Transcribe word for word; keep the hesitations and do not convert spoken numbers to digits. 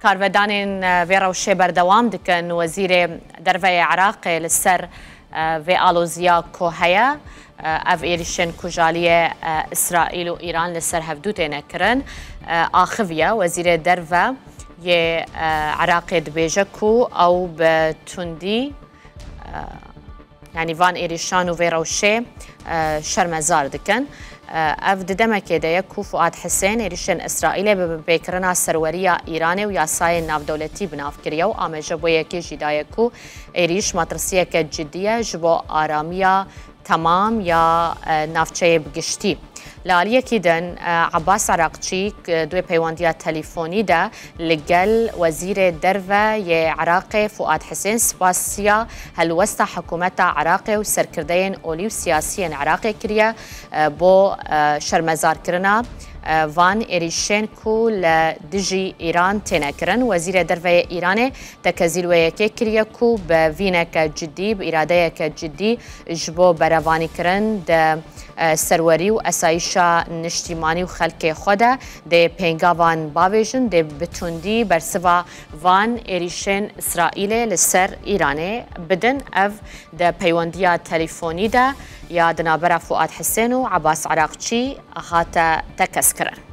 Karvedanên, e, vê rewşê berdewam dikin. Wezîrê Derve yê Iraqê li ser, e, vê aloziya ku heye, e, ev êrîşên ku ji aliyê, e, Îsraîl û Îran li ser hevdû têne kirin, e, axiviye. Wezîrê Derve yê, e, Iraqê dibêje ku ew bi tundî, e, yanî van êrîşan û vê rewşê, e, şermezar dikin. E, ev di demekê de ye ku Fuad Hisên êrîşên Îsraîlê bi binpêkirina serweriya Îranê û yasayên navdewletî bi nav kiriye û amaje bo yekê jî daye ku êrîş metirsiyeke cidî ye ji bo aramiya temam ya, e, navçeyê bi giştî. Li aliyekî din, e, Abbas Araqçî, e, di wê peywendiya telîfonî de li gel Wezîrê Derve yê Iraqê Fuad Hisên spasiya helwesta hikûmeta Iraqê û serkirdeyên olî û siyasiyên Iraqê kiriye, e, bo, e, şermezarkirina, e, van êrîşên ku li dijî Îran têne kirin. Wezîrê Derve yê Îranê tekezî li wê yekê kiriye ku bi vîneke cidî, bi îradeyeke cidî ji bo berevanîkirin di, e, serwerî û esayîşa niştîmanî û xelkê xwe de dê pêngavan bavêjin, dê bi tundî bersiva van êrîşên Îsraîlê li ser Îranê bidin. Ev di peywendiya telîfonî de ya di navbera Fuad Hisên û Abbas Araqçî hate tekez kirin.